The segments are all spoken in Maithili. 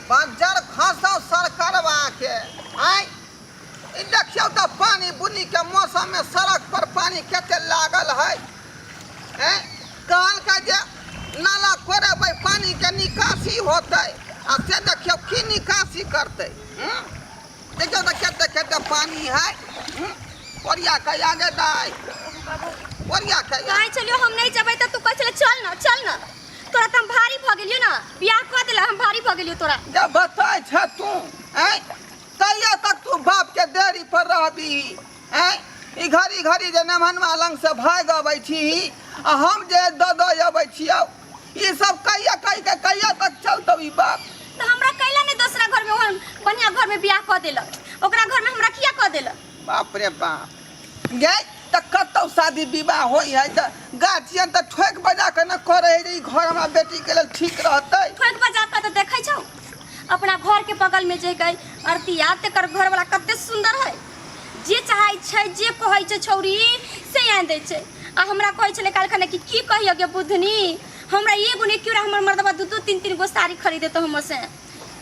बज्जर खसौ सरकारवा के। आँय, ई देखियौ तऽ पानि बुन्नीके मौसममे सड़क पर पानि कते लागल है। आँय, कहलकै जे नाला कोरेबै पानिके निकासी होतै, आ से देखियौ की निकासी करतै। देखियौ तऽ कते कते पानि है। ओरिया के आगे दाइ, ओरिया के। कहै छलियौ हम नहि जेबै तऽ तू कहै छलै चल न, चल न। तोरा तऽ हम भारी भऽ गेलियौ ने, बियाह कऽ देला हम भारी भऽ गेलियौ तोरा। जब बताय छ तू, आँय, कहिया तक तू बाप के देरी पर रहबी? आँय, ई घड़ी घड़ी जे नमहनवा लंग से भागि अबै छी आ हम जे दऽ दऽ अबै छियौ, ई सब कहिया कहि के कहिया तक चलतौ ई बात? तऽ हमरा कैला नहि दोसरा घर में ओहन बढ़िया घर में बियाह कऽ देलक? ओकरा घर में हमरा किया कऽ देलक? बाप रे बाप, गे तऽ कतौ शादी विवाह होइ है तऽ गार्जियन तऽ ठोकि बजा के ने करै है जे ई घर हमरा बेटी के लेल ठीक रहतै। ठोकि बजा के तऽ देखै छौ अपना घर के बगल में जे गई अरतिया, तेकर घर वाला कते सुंदर है, जे चाहै छै जे कहै छै छौरी से आनि दै छै। आ हमरा कहै छलै काल्हि कि की कहियो गे बुधनी, हमरा एगो नहि केओ, हमर मर्दबा दू दू तीन तीन गो साड़ी खरीदेतौ हमर से।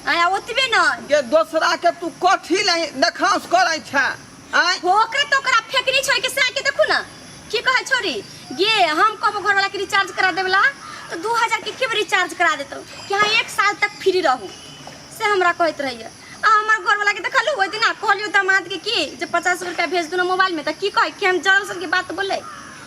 आय ओतबे न जे दोसरा के तू कथी ले देखांस करै छै? आय ओकरे तो ओकरा फेकनी छोड़ के से के देखू ना की कहै छोरी गे, हम कहबो घरवाला के रिचार्ज करा देवला तो 2000 के के रिचार्ज करा देतौ कि हाँ 1 साल तक फ्री रहू, से हमरा कहैत रहिए। आ हमर घरवाला के देखलू ओहि दिना कहलियो दामाद के की जे 50 रुपया भेज दू ना मोबाइल में, त की कहै कि हम जरल सन के बात बोले।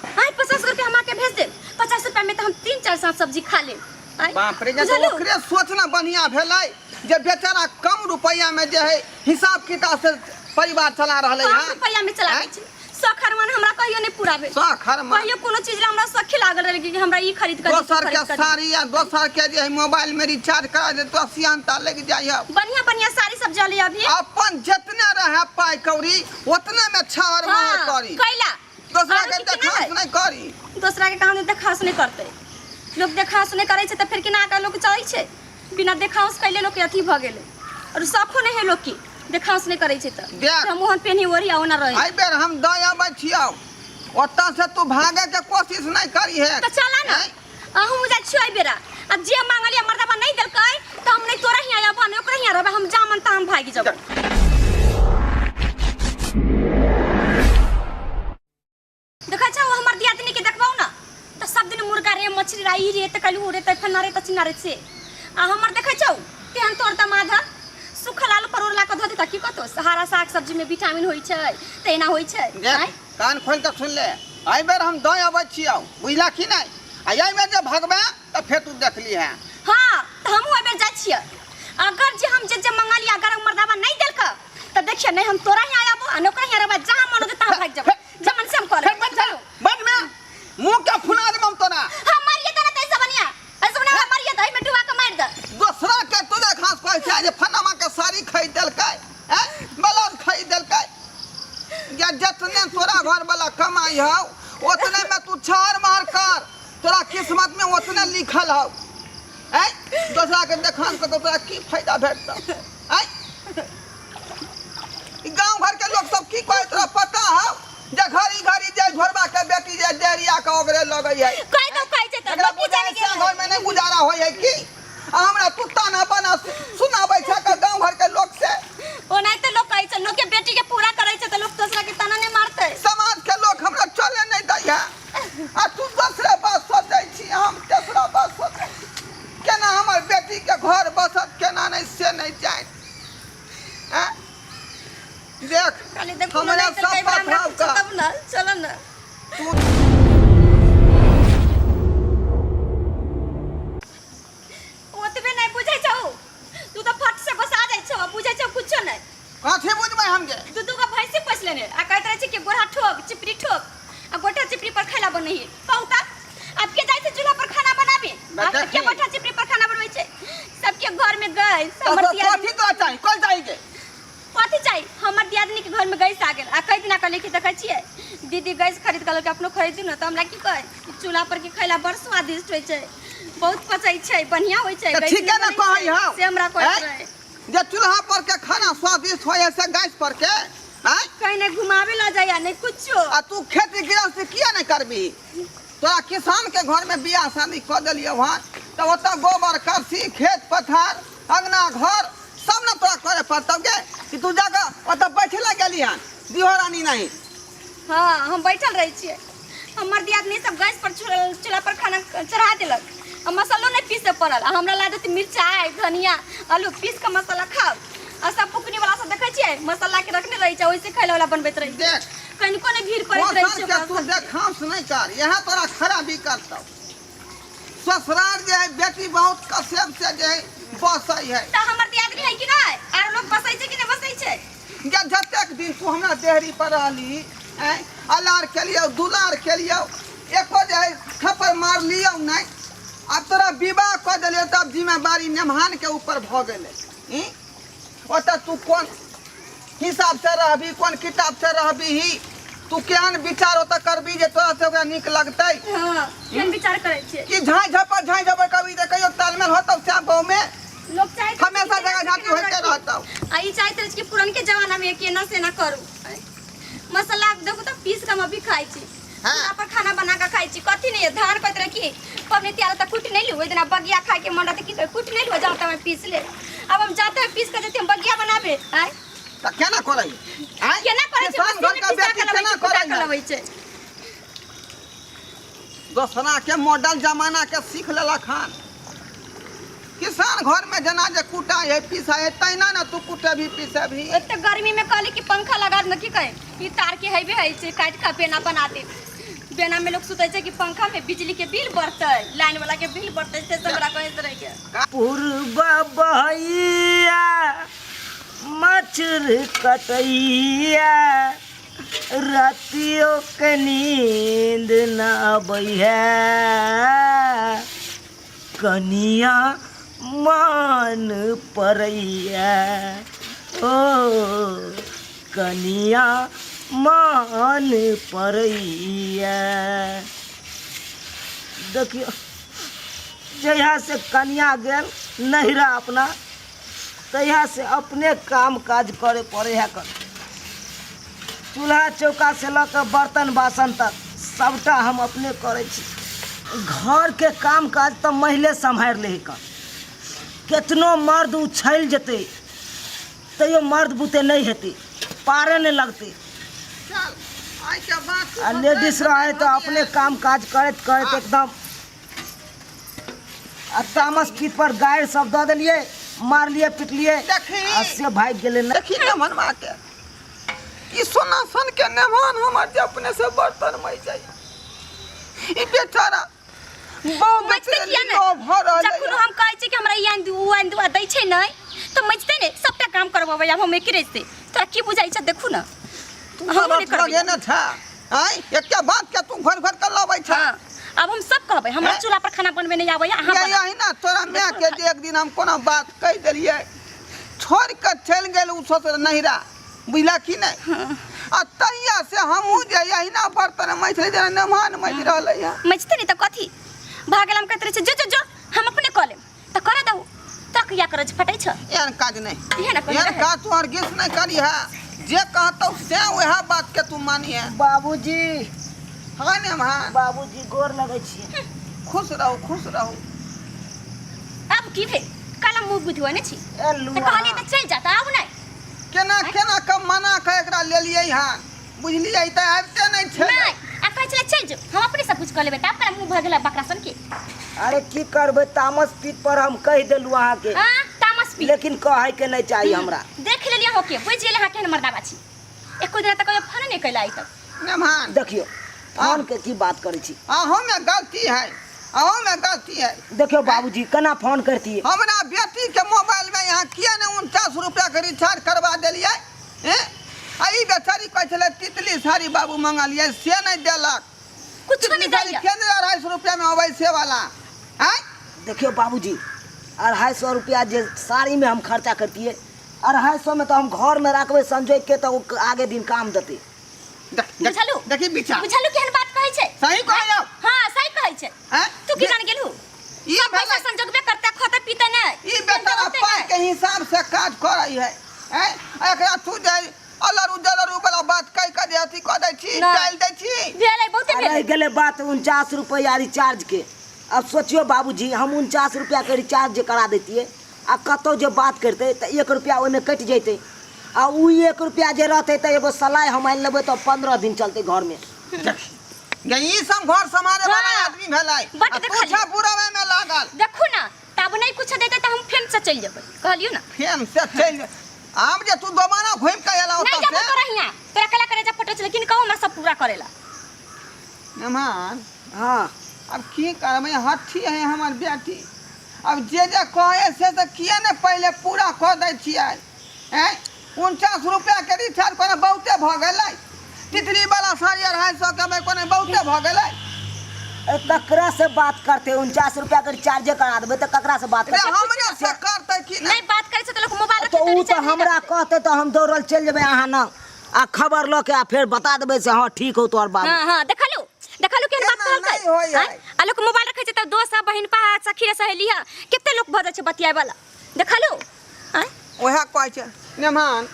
आय 50 रुपया हमरा के भेज दे, 50 रुपया में त हम 3-4 सात सब्जी खा लेब। आय, बाप रे, जे बुझलू? ओकरे सोचना बढ़िया भेलै जे बेचारा कम रुपया में जे है हिसाब किताब से परिवार चला रहलै कम हँ। रुपया में चलाबै आँय? छै। शौक हरमान हमरा कहियो नहीं पूरा भेल। शौक हरमान। कहियो कोनो चीज ला हमरा सखी लागल रहे कि हमरा ई खरीद कर दे, दोसर खरीद के कर दे। साड़ी या दोसर के जे है मोबाइल में रिचार्ज करा दे तो सियानता लग जाय है। बढ़िया बढ़िया साड़ी सब जले अभी। अपन जितने रहे पाई कौड़ी उतने में छावर मार हाँ, करी। कैला? दोसरा आरो के की केना देखास है? नहीं करी। दोसरा के कहानी देखास नहीं करते। लोग देखास नहीं करे छै त फिर केना के लोग चलै छै? बिना देखास कैले लोग के अथी भ गेलै। और शौखो नहीं है लोग की देखास नहीं करे छै त। देख। हम ओहन पेन्ही ओढ़ी आ ओना रही। एहि बेर हम दऽ अबै छियौ, ओतऽ से तू भागे के कोशिश नहीं करी है। त चला ना। आँय? अहूँ जाइ छियौ एहि बेरा। आ जे मांगलियै मर्दबा नहीं देलकै त हम नहीं तोरा हियाँ अयबो नहीं ओकरा हियाँ रहबै, हम जा मन ता हम भागि जेबै। देखै छौ हमर दियादनी के देखबौ ना त सब दिन मुर्गा रे मछली रे ई रे त कलू रे त फन्ना रे त चिन्ना रे से। आ हमर देखै छौ तेहन तोर दमाद ह सुखल आलू परोड़ ला के धो देता की कतो हरा साग सब्जी में विटामिन होई छै त एना होई छै। देख, आँय? कान खोल के सुन ले, एहि बेर हम दऽ अबै छियौ, बुझला कि नहि? आ एहि बेर जे भगबै तऽ फेर तू देखली है। हाँ त हमहूँ एहि बेर जाइ छियै। अगर जे हम जे जे मंगलियै अगर हमर दाबा नहीं देलक त देखिए नहीं हम तोरा यहाँ आबो आ नौकरा यहाँ रहबै, जहाँ मन होतै तहाँ भागि जेबै, जमन से हम करब। फेर बंद चल, बंद में मुंह के फुला देब हम तोरा। हाँ, मारिए दे ना तैसे बनिया, ऐसे बनिया हमरा मारिए दे, एहिमे डुबा के मारि दे। दोसरा के तोरे घास कहै छै जे फलामा के साड़ी खरीद देलकै, हैं? ब्लाउज खरीद देलकै। या जतने तोरा घर वाला कमाई हौ ओतने में तू छाड़ मार कर, तोरा किस्मत में ओतने लिखल हौ। हैं? दोसरा के देखान के तोरा की फायदा भेटतौ? हैं? ई गांव घर के लोग सब की कहै तोरा पता हौ? जे घड़ी घड़ी जे घरवा के बेटी जे डेरिया के ओकरे लगै है। कहै तो कहै छै त एकरा लोग की जाने बुझाइ से गेलै? घर में नहीं गुजारा होय है की? आ हमरा कुत्ता ना बना सुनाबै छै के गांव घर के लोग से। ओनाहिते लोग कहै छै, लोग के बेटी के पूरा करै छै त लोग दोसरा के ताना नहीं मारतै। समाज के लोग हमरा चले नहीं दै है। आ तू दोसरे बात सोचै छी, हम तेसरा बात सोचै छी। केना हमर बेटी के घर बसत केना नहीं से नहीं जानि। हैं? देख, खाली देखू ना, हमरा नहीं तो सब कई बार हमरा पथराव का। तब ना, चलो ना। तू ओतबे नहीं बुझै छौ, तू तो फट से गोसा जाइ छौ, बुझै छौ कुछो नहीं। कथी बुझबै हम गे? दू दू गो भैंसी पोस लेने आ कहैत रहै छै कि गोढ़ा ठोक चिपरी ठोक आ गोठा चिपरी पर खाइला बनैहे। कहू त आब के जाइ छै चूल्हा पर खाना बनाबे? बता आब के की? गोठा चिपरी पर खाना बनबै छै? सबके घर में गैस, तो हमर तो दियादनी कथी तोरा चाही? कल चाही गे? कथी चाही? हमर दियादनी के घर में गैस आ गेल आ कई दिना कहलियै कि देखै छियै दीदी गैस खरीद कऽ लेलकै, अपनो खरीद दियौ ने। तऽ हमरा की कहै कि चूल्हा पर के खैला बड़ स्वादिष्ट होइ छै, बहुत पचै छै, बढ़िआँ होइ छै, तऽ गैस ठीके नहि ने बनै कहै छै, हौ। से हमरा कहैत आँय? रहै। जे चूल्हा पर के खाना स्वादिष्ट होइ है से गैस पर के? आँय? कहीं नहीं घुमावे ला जाइया नहीं कुछो। आ तू खेती गृहस्थी किया नहीं करबी? तोरा किसान के घर में बियाह शादी कऽ देलियौ हन तऽ ओतऽ गोबर करसी खेत पथार अंगना घर सब ने तोरा करे पड़तौ गे कि तू जाके ओतऽ बैठे ला गेली हन दिहो रानी नहीं। हाँ, हम बैठल रहै छियै। हमर दियादनी सब गैस पर चूल्हा पर खाना चढ़ा देलक आ मसालो नहि पीसे पड़ल आ हमरा ला देती मिरचाइ धनिया आलू पीस कऽ मसाला खाउ आ सब फुकनी वाला सब देखै छियै मसाला के रखने रहै छै ओइसे खाइ वाला बनबैत रहै छै। देख कनिको नहि भीड़ पड़ैत रहै छै मौसम के ओकरा तू सबके। देखांस नहि कर, इएह तोरा खराबी करतौ। ससुराल जे है बेटी बहुत कसेब से जे है बसै है। तऽ हमर दियादनी है कि नहि? आर लोग बसै छै कि नहि बसै छै? जे जतेक दिन तू हमरा देहरी पर रहली आँय, अलार केलियौ दुलार केलियौ, एको जे है थप्पड़ मारलियौ नहि। आब तोरा विवाह कऽ देलियौ तब जिम्मेवारी नेमहान के ऊपर भऽ गेलै। ई ओतऽ तू कोन हिसाब से रहबी, कोन किताब से रहबी, तू केहन विचार ओतऽ करबी जे तोरा से ओकरा नीक लगतै? हाँ, केहन विचार करै छियै? कि झाँइ झपड़ झाँइ झपड़ करबी तऽ कहियो तालमेल होतौ से गाँव में? लोग चाहैत रहै छै हमेशा कि जगह केना झाँकी केना होइते रखी। रहतौ। आ ई चाहैत रहै छै कि पुरनके जमाना में केना से एना करू। मसाला देखू तऽ पीस कऽ हम अभी खाइ छी। हाँ। चूल्हा पर खाना बना कऽ खाइ छी। कथी नहि धान कहैत रहै कि पबनी तिहार तऽ कुटि नहि लिउ, ओहि दिना बगिया खाइके मन रहतै कि कुटि नहि लिउ, जाउ तऽ हम पीस लेब। अब हम जाते हैं पीस कऽ जते हम बगिया बनाबे आँय। तऽ केना करै आँय? केना करै छै? किसान मशीन घर में के पिसा बेटी कऽ लबै केना छै, कुटा करै कऽ है? लबै छै। दोसरा के मॉडल जमाना के सीख लेलक हन। किसान घर में जेना जे कुटा है पीसा है तहिना ने तू कुटेबही पीसेबही। एते गर्मी में कहली कि पंखा लगा दे, की कहे ई तार के हेबे है छै काटि कऽ बेना बना दे। बेना में लोग सुतै छै कि पंखा में बिजली के बिल बढ़तै, लाइन वाला के बिल बढ़तै, से सब हमरा कहैत रहै के। पूर्व बहैया मच्छर कटैया रातियो के नींद न अबैया कनिया मन परैया ओ कनिया मन परैया। देखियौ जहियासँ कनिया गेल नैहरा अपना तहियासँ अपने काम काज करय पड़ै है। कर चूल्हा चौकासँ लऽ कऽ बर्तन बासन तक सभटा हम अपने करै छी। घरके काम काज तऽ महिले सम्हारि लै हइ। केतनो मर्द उछलि जेतै तैयो मर्द बुते नहि हेतै, पारे नहि लगतै। चल आइ के बाद आ लेडीज रहै तऽ अपने काम काज करैत करैत एकदम आ तामस पीठ पर गारि सब दऽ देलियै, मारलियै पिटलियै देखी। आ से भागि गेलै। नहि देखी ने मनवा के ई सोना सन के नेमान हमर जे अपने से बर्तन मई जाय ई बेचारा बहु मजते बेचारा किया लीलो नहि? भऽ रहल जखन हम कहै छियै कि हमरा ई आनि दू उ आनि दू आ दै छै नहि तऽ मजते नहि, सबटा काम करबबै आब हम एकरे से। तोरा की बुझाइ छै देखू ने। तू हमहूँ सब नहि करबै। लगे ने छा आँय, एकटा बात के तू घर घर के लबै छा। हाँ, आब हम सब कहबै हमरा हैं? चूल्हा पर खाना बनबे नहीं आबैया अहाँ ये बनाउ। यही ना तोरा माय के जे एक दिन हम कोनो बात कहि देलियै छोड़ के चलि गेल उ ससुर नहिरा, बुझला कि नहि? आ तहिया से हमहूँ जे अहिना बर्तन मथि जेना नेमान मथि रहलै हँ। मजते नहीं तऽ कथी भऽ गेल। हम कहैत रहै छियै जो जो जो हम अपने कऽ लेब तऽ करऽ दहु, तक या करै छै फटै छै। एहन काज नहि, इहे ने कहै एहन रहै। काज तू हरगिज नहि करिहे। जे कहतौ से वएह बात के तू मानिहे। बाबूजी। हाँ नेमान। बाबूजी गोर लगै छी। खुश रहू खुश रहू। आब की भेल? काला मुँह बुझुआ ने छी ए तऽ लुआ। कहलियै तऽ चलि जा तऽ आउ नहि। केना केना कऽ मना कऽ एकरा लेलियै हन बुझलियै तऽ आबिते नहि छै। नहि आ कहै छलै चलि जो हम अपने सब कुछ कऽ लेबै, तऽ आब काला मुँह भऽ गेलै बकरा सन के। अरे की करबै, तामस पीठ पर हम कहि देलहुँ अहाँके। हाँ तामस पीठ। लेकिन कहै के नहि चाही हमरा। देख लेलियै अहाँके, बुझि गेलियै अहाँ केहन मर्दाबा छी। एको दिना तऽ कहियो फोन नहि कैला आइ तक। नेमान देखियौ फोन के की बात करै छी। अहूँ में गलती है, अहूँ में गलती है। देखियौ बाबूजी केना फोन करतियै। हमरा बेटी के मोबाइल में यहाँ किया ने 49 रुपया के रिचार्ज करवा देलियै? हैं? आ ई बेचारी कहै छलै तितली साड़ी बाबू मंगलियै से नहि देलक। कुछो नहि तितली साड़ी दैया। केने 250 रुपया में अबै से वाला आँय? देखियौ बाबूजी 250 रुपया जे साड़ीमे हम खर्चा करतियै, 250 में तऽ हम घरमे राखबै संजोग के तऽ ओ आगे दिन काम देतै। बुझलु? देखी पीछा। बुझलु केहन बात कहै छै? सही कहलौ। हाँ सही कहै छै। हैं? तू की जान गेलहु? ई सब पैसा भेलै। संजोगबे करते खते पीते नहि। ई बेचारा संजोगते पाइ नहि। के हिसाब से काज करै है। हैं? एकरा तू जे अलरू जलरू वाला बात कहि के जे अथी कऽ दै छी, नहि। टालि दै छी। भेलै बहुते आ रहि भेलै। गेलै बात 49 रुपैआ रिचार्जके। अब सोचियौ बाबूजी हम 49 रुपैआके रिचार्ज जे करा दैतियै आ कतहु जे बात करतै तऽ एक रुपैआ ओहिमे कटि जैतै आ ओ एक रुपैआ जे रहतै तऽ एगो सलाइ हम आनि लेबै तऽ 15 दिन चलतै घरमे। देखी गे, ई सब घर सम्हारे वाला आदमी भेलै। बट आ तू देखलियै। छह बुढ़वे में लागल। देखू ना, तब नहीं कुछ देते तो हम फेन से चल जेबै, कहलियो ना। फेन से चलि आब जे तू दोबारा घुमि के एला नहीं ओतऽ जेबो से। तोरा हियां, तोरा कला करे जा फोटो चले, लेकिन कहू हमरा सब पूरा करेला। मेहमान। हाँ। अब की करबै, हट्ठी है हमर बेटी। अब जे जे कहै से तऽ किए ने पहिले पूरा कऽ दै छियै? आँय, 49 रुपैआके रिचार्ज कोनो बहुते भऽ गेलै? तितली वाला साड़ी 250 के कोनो बहुते भऽ गेलै? ए, ककरा से बात करते? 49 रुपया के रिचार्जे करा देबै तऽ ककरा से बात रे करते? हमरे से करतै कि नहीं बात करे से तो लोग मोबाइल तऽ ओ तऽ हमरा कहते तऽ हम दौड़ल चलि जेबै अहाँ लग आ खबर लऽ के आ फेर बता देबै से हाँ ठीक हो तोहर बाबू। हां हां, देखलू देखलू केहन बात एना कहलकै? नहि होइ है। आँय? आ लोग मोबाइल रखै छै तऽ दोस्त आ बहिन पा सखी रे सहेली है, कते लोग भऽ जाइ छै बतियाए वाला, देखलू? आँय? वएह कहै छै मेहमान,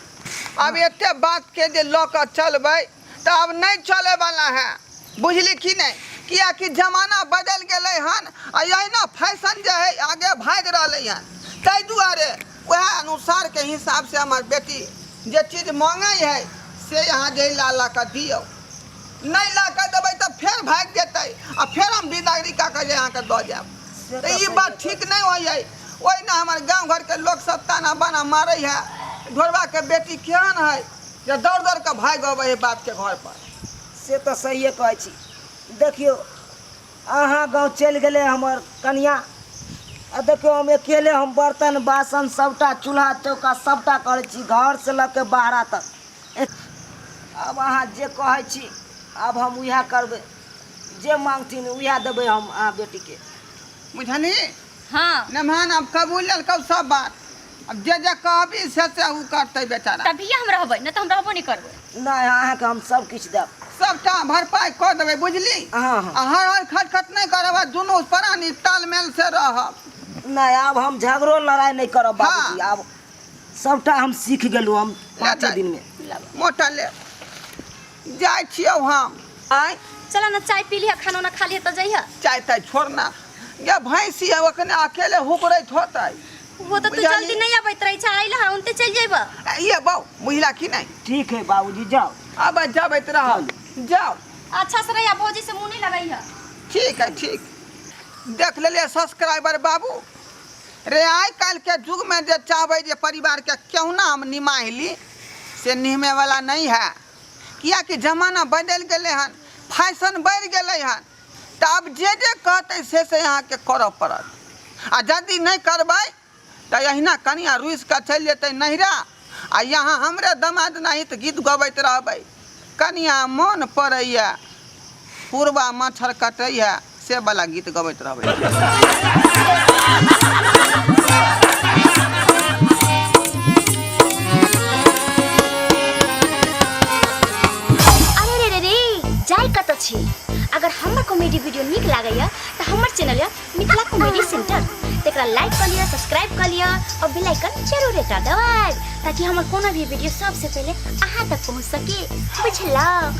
आब एते बात के जे लऽ कऽ चलबै तऽ आब नहि चलै वाला है, बुझली कि नहि? किएकि जमाना बदलि गेलै हन आ एहिना फैशन जे है आगे भागि रहलै हन, ताहि दुआरे वएह अनुसार के हिसाब से हमर बेटी जे चीज मांगै है से अहाँ जे ला ला कऽ दियौ। नहि ला कऽ देबै तऽ फेर भागि जेतै आ फेर हम बिदागरी कऽ कऽ जे अहाँके दऽ जायब, तऽ ई बात ठीक नहि होइ है। ओहिना हमर गाँव घरके लोक सब ताना बाना मारै है, ढोरबाके बेटी केहन है जे दौड़ दौड़ कऽ भागि अबै है बापके घर पर। से तऽ सहिए कहै छी। देखियौ अहाँ गाँव चलि गेलै हमर कनियाँ आ देखियौ हम अकेले हम बर्तन बासन सबटा चूल्हा चौका सबटा करै छी घरसँ लऽ के बाहरा तक। आब अहाँ जे कहै छी आब हम उएह करबै, जे मांगथिन उएह देबै हम अहाँ बेटीके। बुझलही? हाँ। मेहमान आब कबूल लेलकौ सब बात, अब जे जे कहबी से से ओ करतै बेचारा। तभिए हम रहबै, नहि तऽ हम रहबो नहि करबै। नहि, अहाँके हम सब किछु देब। सबटा भरपाई कऽ देबै, बुझली? हाँ, हाँ। आ हर हर खटखट नहि करब आ दुनू प्राणी तालमेल से रहब। नहि, आब हम झगड़ो लड़ाइ नहि करब बाबूजी। हाँ। आब सबटा हम सीख गेलहुँ हम 5 ले दिन में। मोटा ले जाइ छियौ हम। आँय? चल ना, चाय पी लिह, खाना उना खा लिह तऽ जइह। चाय ताय छोड़ना गे, भैंसी है ओखने अकेले हुकरैत होतै। वो तऽ तू बुझलियै? जल्दी नहीं अबैत रहै छै, आइल हँ उनते चलि जेबह। ये बौ, बुझला कि नहि? ठीक है बाबूजी, जाओ। अब जबैत रहब, जाओ। अच्छा से रहिया, भौजी से मुँह नहीं लगैह। ठीक है, ठीक। देख लेलियै सब्सक्राइबर बाबू रे, आइ काल्हिके युगमे जे चाहबै जे परिवारके केहुना हम निमाहि ली, से निहमे वाला नहीं है, किएकि जमाना बदलि गेलै हन, फैशन बढ़ि गेलै हन। तऽ आब जे जे कहतै से से अहाँके करऽ पड़त आ यदि नहि करबै तऽ अहिना कनिया रुसि कऽ चलि जेतै नैहरा आ यहाँ हमरे दमाद नहि तऽ गीत गबैत रहबै, कनिया मोन पड़ैए पुरबा मच्छर कटैए, से वाला गीत गबैत रहबै। अरे रे रे रे, जाय कतऽ छी? अगर हमर कॉमेडी वीडियो नीक लागैया तऽ हमर चैनल यऽ मिथिला कॉमेडी सेंटर, तकरा लाइक कऽ लिअ, सब्सक्राइब कऽ लिअ और बेल आइकन जरूर एकटा दबाएब ताकि हमर कोनो भी वीडियो सबसे पहिले अहाँ तक पहुँच सके, बुझलहुँ?